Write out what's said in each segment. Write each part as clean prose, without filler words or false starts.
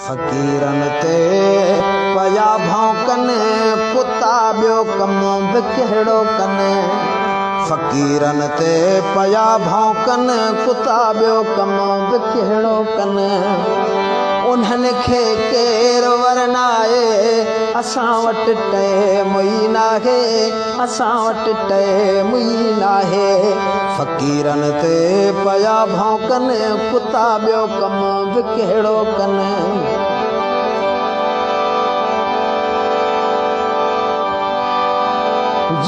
فقيرن تي پيا ڀونڪن، ڪتا ٻيو ڪم به ڪهڙو ڪن. فقيرن تي پيا ڀونڪن، ڪتا ٻيو ڪم به ڪهڙو ڪن. انهن کي ڪير ورنائي، اسان وٽ ٽيم ئي ناهي، اسان وٽ ٽيم ئي ناهي. فقيرن تي پيا ڀونڪن، ڪتا ٻيو ڪم به ڪهڙو ڪن.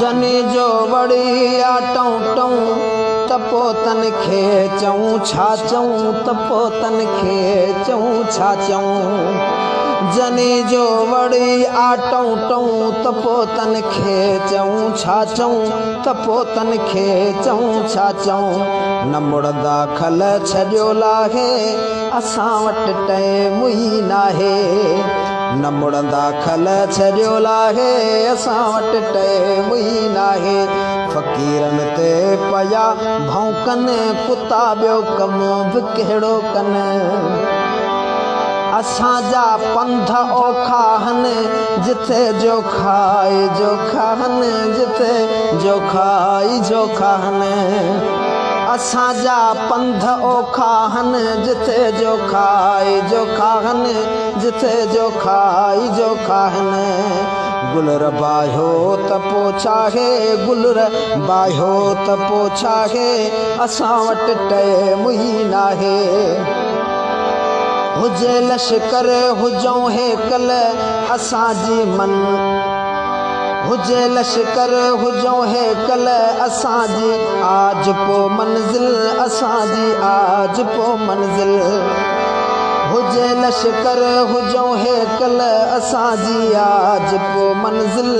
جني جو وڙي آ ٽئون ٽئون، ته پو تن کي چئون ڇا چئون، ته پو تن کي چئون ڇا چئون. جني جو وڙي آ ٽئون ٽئون، ته پو تن کي چئون ڇا چئون، ته پو تن کي چئون ڇا چئون. نه مڙندا کل ڇڏيو لاهي، اسان وٽ ٽيم ئي ناهي. نه مڙندا کل ڇڏيو لاهي، اسان وٽ ٽيم ئي ناهي. فقيرن تي پيا ڀونڪن، ڪتا ٻيو ڪم به ڪهڙو ڪن. اسان جا پنڌ اوکا هن، جتي جو کائي جوکا هن، جتي جو کائي جوکا هن. اسان جا پنڌ اوکا هن، جتي جو کائي جوکا هن، جتي جو کائي جوکا هن. گلر باهيو ته پو ڇاهي، گلر باهيو ته پو ڇاهي، اسان وٽ ٽيم ئي ناهي. هجي لشڪر هجون هيڪل، اسان جي من. هجي لشڪر هجون هيڪل، اسان جي آج پو منزل، اسان جي آج پو منزل. هجي لشڪر هجون هيڪل، اسان جي آج پو منزل،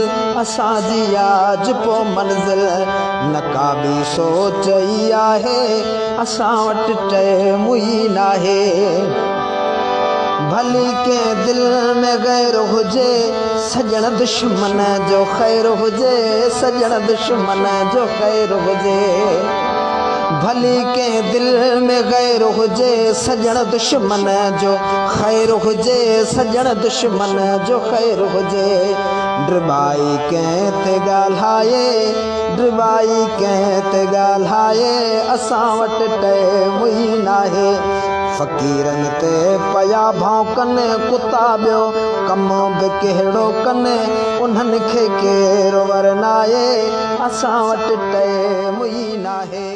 اسان جي آج پو منزل. نه ڪا ٻي سوچ ئي آهي، اسان وٽ ٽيم ئي ناهي. ڀلي ڪنهن دل ۾ غير هجي، سڄڻ دشمن جو خير هجي، سڄڻ دشمن جو خير هجي. ڀلي ڪنهن دل ۾ غير هجي، سڄڻ دشمن جو خير هجي، سڄڻ دشمن جو خير هجي. ڊٻائي ڪنهن تي ڳالهائي، ڊٻائي ڪنهن تي ڳالهائي، اسان وٽ ٽيم ئي ناهي. فقيرن تي پيا ڀونڪن، ڪتا ٻيو ڪم به ڪهڙو ڪن، انهن کي ڪير ورنائي، اسان وٽ ٽيم ئي ناهي.